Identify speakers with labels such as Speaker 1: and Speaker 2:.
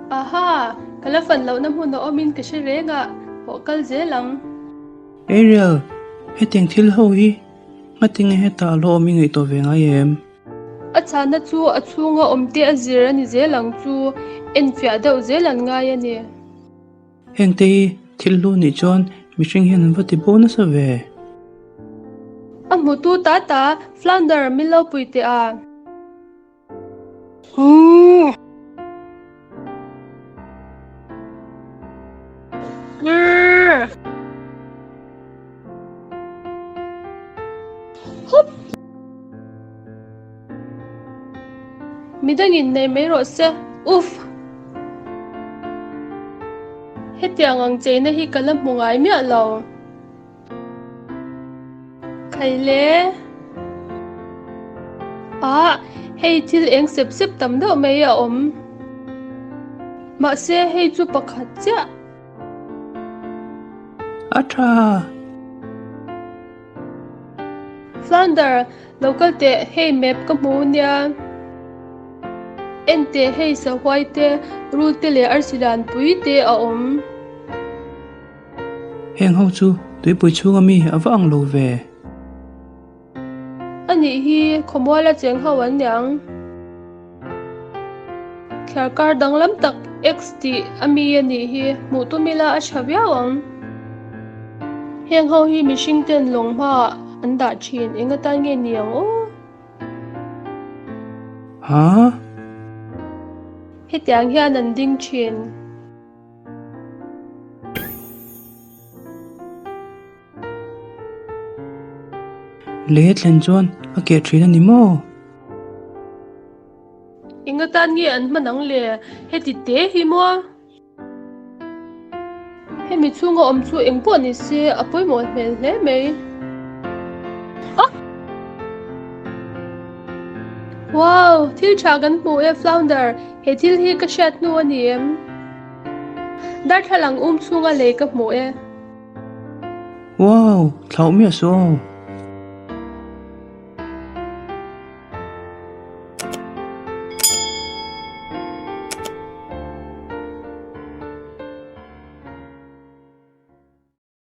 Speaker 1: Aha! Ka la fan lohna hmun a awmin ka hre reng a, hawh kal zel ang.
Speaker 2: Ariel, hetiang thil ho hi ngatinge hetah a lo awm i ngaihtuah ve ngai em?
Speaker 1: A chhana chu a chhunga awmte a zir a ni zel ang chu, enfiah deuh zel an ngai a ni.
Speaker 2: Hengte hi thil hlu nih chuan mihring hian an va ti bo nasa ve.
Speaker 1: A hmutu ta ta, Flounder min lo pui teh a. Huu. Grrr. Hup. Midangin nei mai rawh se. Uff. Hetiang ang cheina hi ka la hmu ngai miah lo. Khaile. Ah, hei thil eng sep sep tam deuh mai a awm. Mahse hei chu pakhat chiah.
Speaker 2: A tha.
Speaker 1: Flounder, lo kal teh, hei map ka hmu nia. En teh hei sahuai te, rul te leh arsi dan pui te a awm.
Speaker 2: Heng ho chu tuipui chhunga mi a va ang lo ve.
Speaker 1: A nih hi khawmuala cheng ho an niang. Thliarkar danglam tak X tih a mi a nih hi hmuh tum ila a tha viau ang. Heng ho hi mihring ten lawng hmaah an dah thin eng atan nge ni ang aw?
Speaker 2: Ha?
Speaker 1: Hetiang hian an ding thin.
Speaker 2: Lei a thlen chuan a keh thin a ni maw?
Speaker 1: Eng atan nge an hman ang le? Heti te hi maw? Hemi chhunga awm chu eng pawh ni se a pawimawh hmel hle mai. Ah! Wow! Thil tha kan hmu e Flounder, he thil hi ka hriat hnu a ni em? Darthlalang um chhunga lei ka hmu e.
Speaker 2: Wow! Thlauh miah suh aw.